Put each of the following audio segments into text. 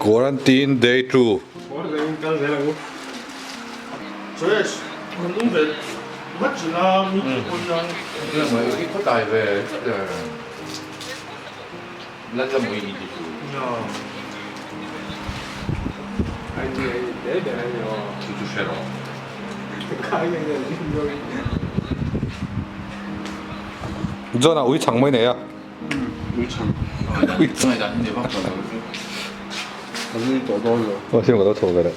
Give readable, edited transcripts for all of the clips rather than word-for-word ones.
Quarantine day 2. John-a ui chhang mai nei a. Ui chhang. Ui chhang. Ka nui tawh dawn lo. Aw siam ka lo chho ve leh.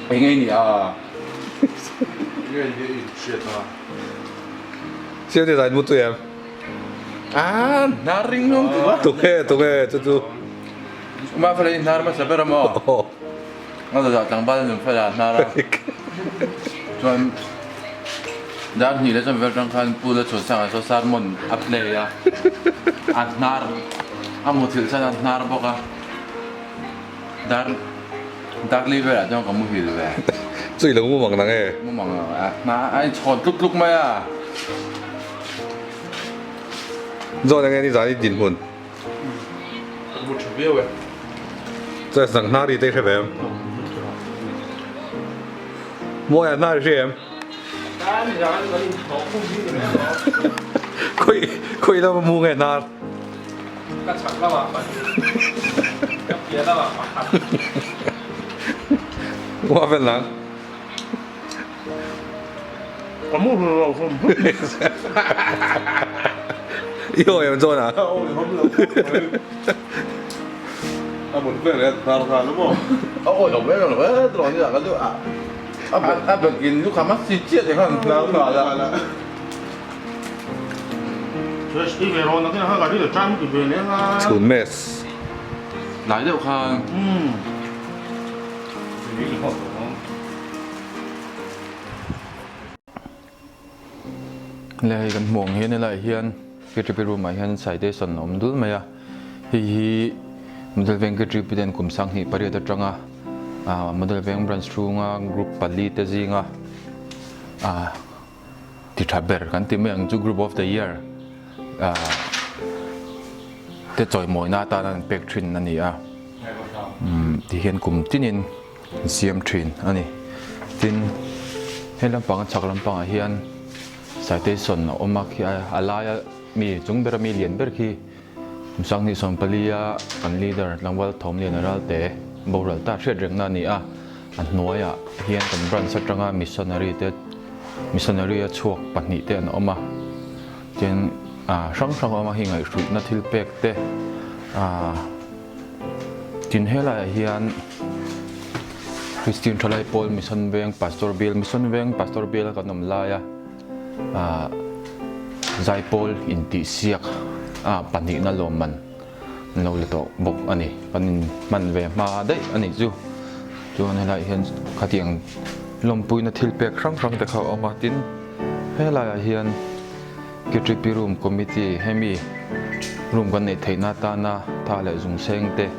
Eng nge ni a? Nge ni in hriat a? Siam te zai mu tu em? Ah, hnar ring hlawm tu a. Tu nge, tu nge, chu chu. Ma fela i hnar hmasa ber a maw? A za zah tlangval a nun fela hnar a. Chuan dar hnih leh chuan vel tang khan Pu Lachhuansanga saw sermon a play a, a hnar a muthilh chuan a hnar bawk a, dar dar li velah chuan ka muhil ve. Chu i lo mu mang nang e? Mu mang lo, a hnar a inchhawn tluk tluk mai a. Zawn enge nizan i dinhmun? Ka mu tha viau e. Chuan nang hnar i te hre ve em? Mawi ah hnar i hre em? Khawi khawi lama mu nge hnar? Ka chhak lamah pahnih, ka piah lamah pakhat. Ua vel nang. Ka mu hlu lo hawm hawm. I awi em John a? Ka awi hawm lo khawp mai. A mun vel hian hnar nghal a maw? A awi lo vel lo e tiraw ni ah ka lu a a bag in lu kham a si chiah te khan hnar nghal a. Chhun mess. Tlai deuh khan. Le hei kan hmuh ang hian helaiah hian KTP room ah hian citation a awm dul mai a, hei hi Model Veng KTP ten kum 28 atanga ah Model Veng branch chhunga group pali te zinga ah ti tha ber kan ti mai ang chu group of the year ah te chawimawina atana an pek thin a ni a, umm ti hian kum tinin. an siam thin a ni. Tin, he lampang a chhak lampangah hian citation a awm a khi a laia mi chung bera mi lian ber khi 2024 a kan leader Tlangval Thawmliana Ralte boral ta hriat rengna a ni a, a hnuaiah hian kan branch atanga missionary te missionary a chhuak pahnih te an awm a, tin hrang hrang a awm a hei ngaihhruihna thil pek te ah. Tin helaiah hian Christian Thalai Pawl Mission Veng Pastor Bial Mission Veng Pastor Bial a kan awm laia ah Zaipawl intihsiak ah pahnihna lawmman an lo la tawh bawk a ni. Kan in hman ve hma daih a nih chu. Chuan helaiah hian khatiang lawmpuina thil pek hrang hrang te kha a awm a, tin helaiah hian KTP Room Committee hemi room kan neih theihna atana tha leh zungseng te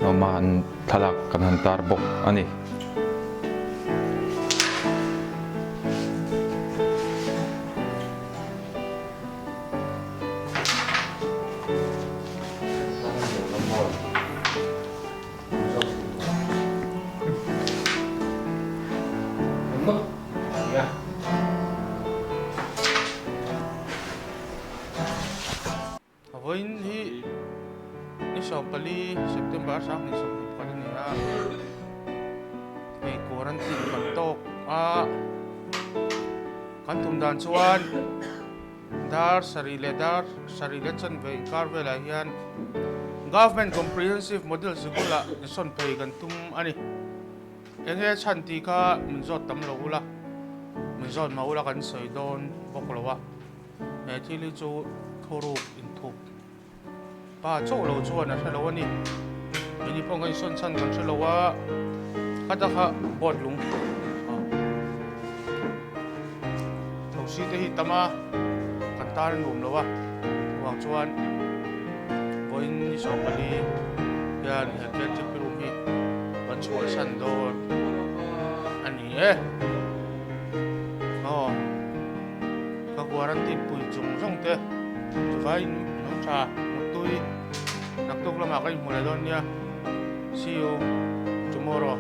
awm a, an thlalak kan han tar bawk a ni. Vawiin hi ni 14 September 2021 a ni a, hei quarantine kan tawk a, kan tum dan chuan dar sarih leh dar sarih leh chanve inkar velah hian Government Comprehensive Model Sikul-ah insawn phei kan tum a ni. Eng nge chhan tih kha min zawt tam lo ula, min zawt mah ula kan sawi dawn bawk lo a. He thil hi chu thuruk inthup pa chauh lo chuan a hre lo a ni. Keini pawh kan insawn chhan kan hre lo a, khata kha board lung thosi te hi tam a, kan tar a nuam lo a, chuvang chuan vawiin ni 14 hian he KTP room hi kan chhuahsan dawn a ni e. quarantine pui chung zawng te chuvaiin lo tha muttui naktuk lamah ka inhmu leh dawn nia see you tomorrow.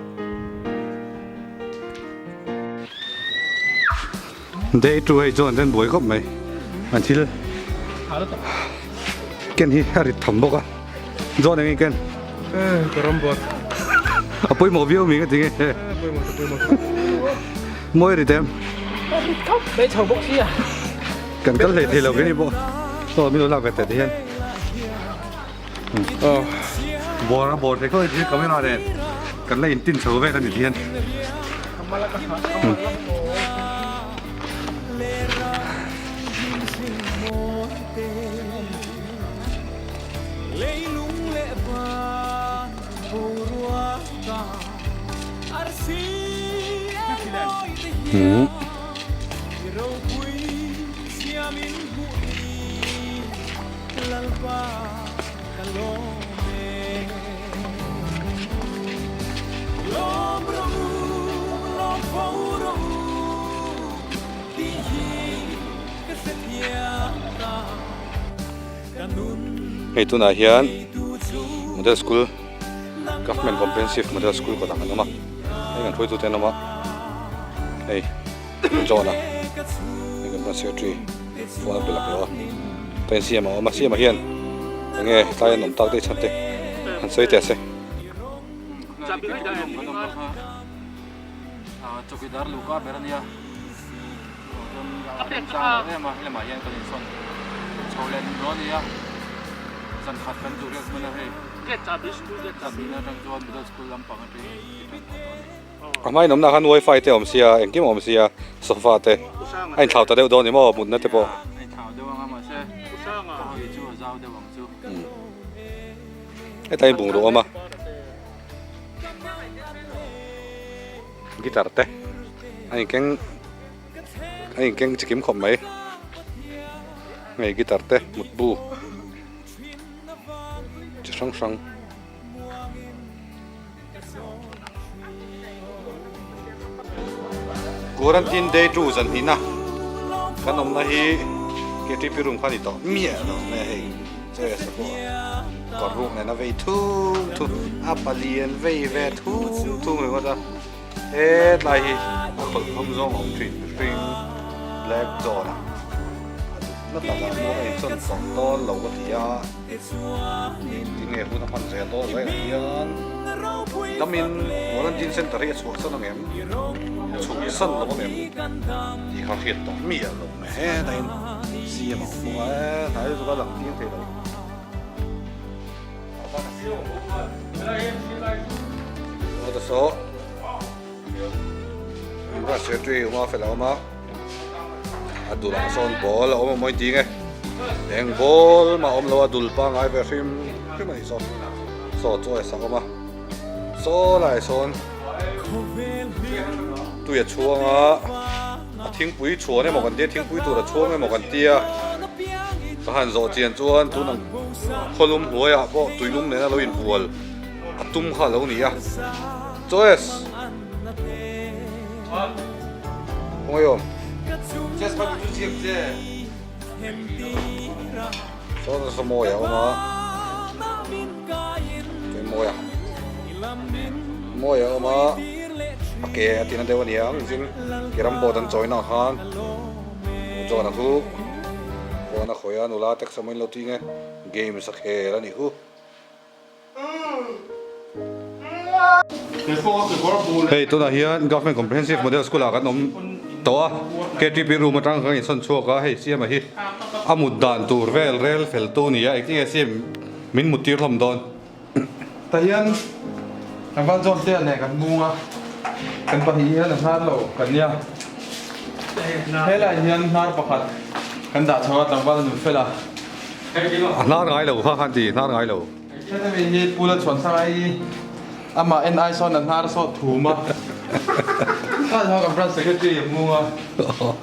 Day two hei chuan ten buai khawp mai an thil ken hi a rit tham bawk a John eng ken ka ram buat a pawimawh viau mi ka ti nge mawi rit em Mai chho bawk sia kan kal hlei thei lo keni pawh aw min lo lak ve teh ti hian bawr a bawr thei khawp mai camera nen kan la intin chho vel a ni ti hian. Hei tunah hian model school government comprehensive model school kawtah kan awm a hei kan hruaitute an awm a hei John a hei kan secretary phone a pe lak lo a pen siam a awm a siamah hian enge tlai an awm tak daih chhan te han sawi teh se. Chawkidar luhka ber a nia chuan a chang lo em a helamah hian kan insawn chho leh hlum a nia zan khat kan duh riak hman a hei chawhni atang chuan middle school lampang atangin ti tan phah tawh a ni. A hmain awmna khan wifi te a awm sia engkim a awm sia sofa te a inthlau ta deuh dawn ni maw mutna te pawh. A inthlau deuh ang a mahse ka hawi chu a zau deuh ang chu. Hetlai bungraw a awm a. Guitar te a inkeng a inkeng chikim khawp mai hei guitar te mutbu chi hrang hrang. Quarantine day 2 zan hnihna kan awmna hi KTP room kha a ni tawh miah lo mai a hei chair sa pawh kawr ruk nen a vei thum thum a palian vei ve thum thum ringawt a hetlai hi a khawlhawm zawng a awm thin mihring black dawn a a dukna takah maw a insawn tawh dawn lo ka ti a. Tinge hun a hman zel dawn zaiah hian damin quarantine center hi a chhuahsan ang em? Chhuahsan lo ang em? Tih kha hriat tawh miah lo mai hetah in CM a awm bawk a e hnai lutuk a lang chiang thei lo. Aw ta saw Mura secretary awm a fel a awm a. A dulah sawn ball a awm a mawi ding e eng ball mah a awm lo a dul pangai ve hrim hrim a nih saw saw chaw e sak awm a saw lai sawn tui a chhuang a a thingpui chhuan emaw kan tia thingpui tur a chhuang emaw kan tia ka han zawh chian chuan tun ang khawlum hnuaiah pawh tuilum nena lo inbual a tum kha a lo ni a Joyce. Kawngaiawm. Saw nasa mawi a awm a. Ke mawi a. Mawi a awm a. A ke a tina deuh a ni ang zin ke ram board an chawina ang khan John a khu phone a khawih a nula text a mawiin lo ti nge games a khel a nih khu. Hei tunah hian Government Comprehensive Model School ah kan awm tawh a, KTP room atang kan insawn chhuak a, hei siama hi a mut dan tur vel rel fel tu a ni a, engtin nge siam min mut tir hlawm dawn. Tah hian tlangval zawn te nen kan mung a, kan pahnih hian a hnar lo kan nia, helaiah hian hnar pakhat kan dah chho a tlangval a nun fel a. A hnar ngai lo kha khan ti hnar ngai lo. Heta mi hi Pu Lalchhuansanga hi amah en ai sawn a hnar sawt thum a. Kha chuan kan branch secretary a hmung a.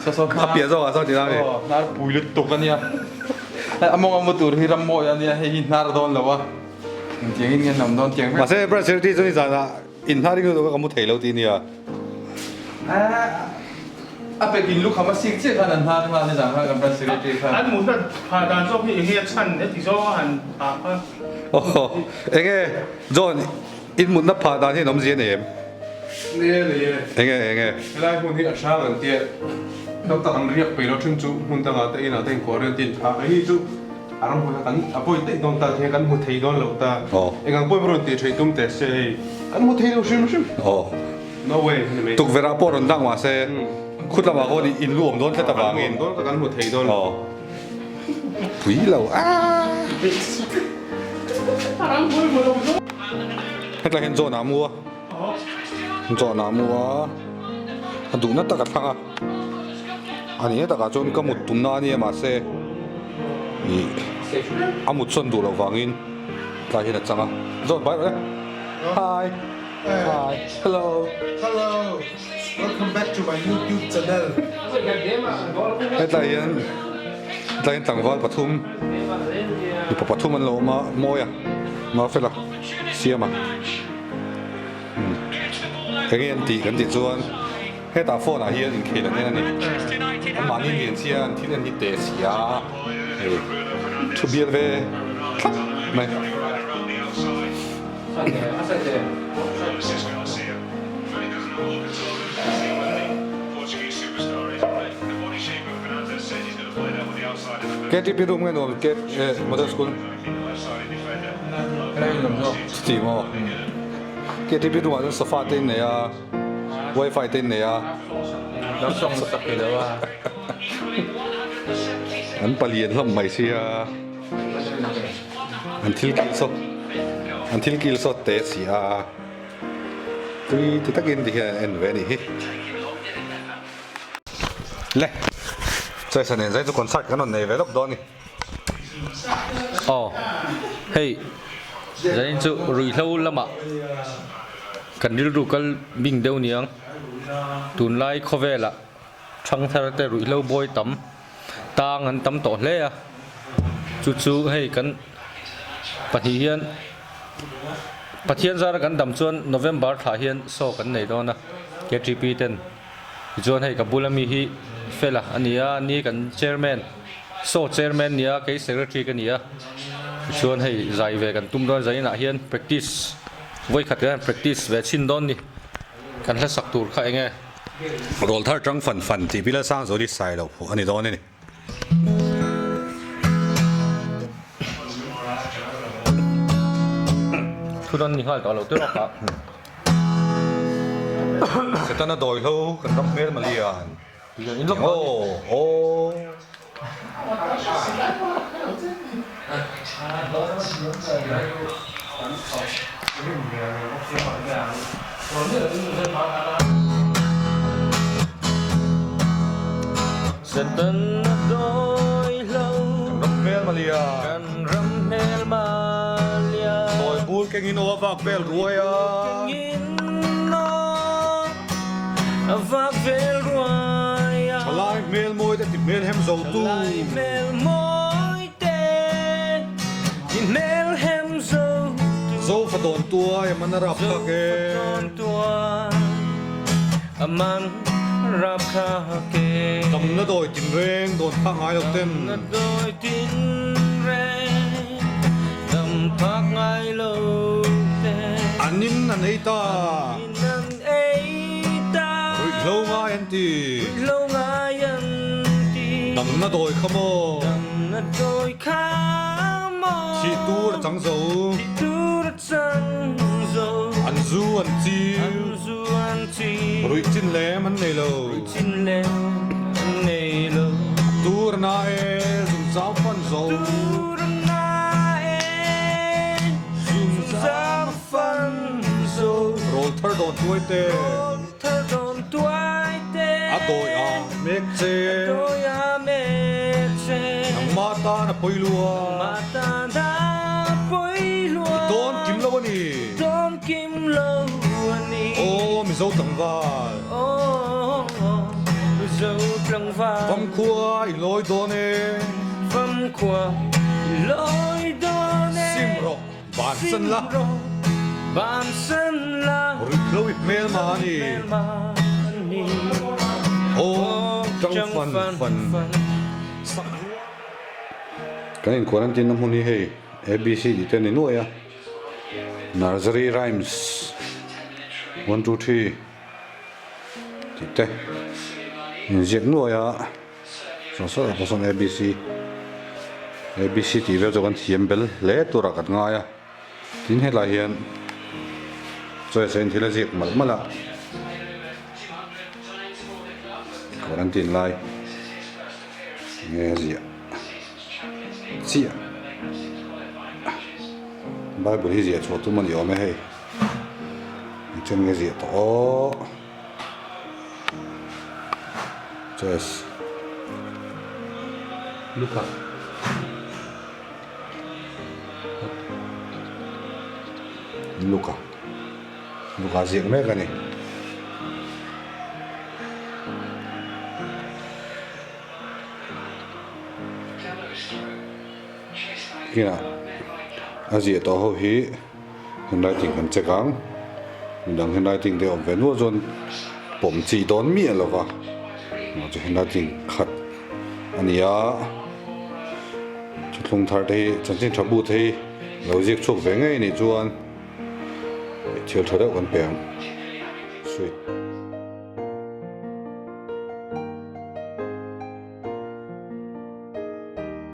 Saw saw hnar. A piah zawkah sawn ti na mi. Aw hnar pui lutuk a nia. Hei a mawng a mu tur hi ram mawi a nia hei hi hnar dawn lo a. Engtiang in nge an awm dawn tiang vek. Mahse branch secretary chu nizanah in hnar ring lutuk a ka mu thei lo ti nia. A pek in lukham a sik chiah khan an hnar nghal nizan khan kan branch secretary khan. An mutna phah dan zawk hi enge a chhan heti zawng a han phah kha. Aw enge John in mutna phah dan hi an awmzia nei em? Nei e nei e. Enge enge. Helai hmun hi a hrang an tia tam tak an riak peih lo thin chu hmun dangah te inah te inkuah rian te in phah mai hi chu a ram hmun a kan a pawi daih dawn ta ti hian kan hmu thei dawn lo ta. Engang pawhin rawn tih theih tum teh se hei kan hmu thei lo hrim hrim. No way ni mai. Tukverh ah pawh rawn dang mahse khut lamah khawn in lu awm dawn tlat avangin. Kan dawn kan hmu thei dawn. Aw. Pui lo aah. Hetlai hian John ah a mu a. John ah a mu a. A duhna tak a thlang a. A nih takah chuan ka mut tumna a nia mahse ih a mut sawn duh loh vangin tlai hian a chang a. John bai rawh le. Hi. Hi. Hello. Hello. Welcome back to my YouTube channel. Hetlai hian hetlai hian tlangval pathum mipa pathum an lo awm a mawi a Mafela siam a eng nge an tih kan tih chuan hetah phone ah hian inkhel an en a ni an mahni lian sia an thil en hi teh si a hei thu bial ve thlap mai. KTP room nge nuam ke model school chuti maw KTP room ah chuan sofa te in nei a wifi te in nei a an palian hlawm mai sia. An thil kil sawt an thil kil sawt teh a si a tui ti takin ti hian an en ve a nih hi le chawisa nen zai chu concert kan rawn nei ve lawk dawn a ni. Aw hei zanin chu ruihhlo lamah kan rilru kal bing deuh niang tunlai khawvelah thangthar te ruihhlo bawi tam. Tang an tam tawh hle a, chu chu hei kan pahnih hian Pathian zara kan dam chuan November thlah hian show kan nei dawn a KTP ten tichuan hei ka bula mi hi Fela a ni a, ni kan chairman show chairman nia kei secretary ka ni a, tichuan hei zai ve kan tum dawn zainah hian practice vawikhat kan practice ve chhin dawn ni kan hlasak tur kha eng e. Rawl thar tang fan fan tih pila sang zawh hi sai loh phuh a ni dawn a ni. Thu dawn ni nghal tawh lo tawk a. Setana dawi hlo kan ram hmel malian. Aw aw. Kan ram hmel malian. Dawi bur kengin aw a vak vel ruai a. Thalai hmel mawi te ti hmel hem zo tu. Zofa dawn tuai a man a rap khak e. Damna dawi tin reng dawn phak ngai lo ten. An in an ei ta. Ruihhlo ngai an ti. Damna dawi kha maw. Thih tur a chang zo. An zu an chiu. Ruih chin lem an nei lo. Tur na e zung zau fan zo. Zung zau fan zo. Rawl thar dawn tuai te. A dawi a mek che. Nangmah tan a pawi lua. I dawn kim lo a ni. Aw Mizo tlangval. Famkhua i lawi dawn e. Sim rawh bansan la. Ruihhlo i hmel mah a ni. Aw. fan fan. Kan in quarantine na hmun hi hei ABC tih te a ni nuai a, Nursery Rhymes 1 2 3 tih te inziak nuai a, saw saw ah pawh sawn ABC ABC tih vel chu kan thiam bel hle turah kan ngai a. Tin hetlai hian chawisain thil a ziak malh malh a, quarantine lai nge a ziah chiah Bible hi ziah chhuah tum a ni awm e hei engchen nge ziah tawh aw chess Luka. Luka Luka ziak mek a ni. Kinah a ziah tawh ho hi handwriting kan check ang midang handwriting te awm ve nual chuan pawm chi dawn miah lo va chu handwriting khat a ni a. Thuthlung thar te hi chanchin tha bu te hi lo ziak chhuak ve ngei anih chuan thil tha deuh kan pe ang. Sweet.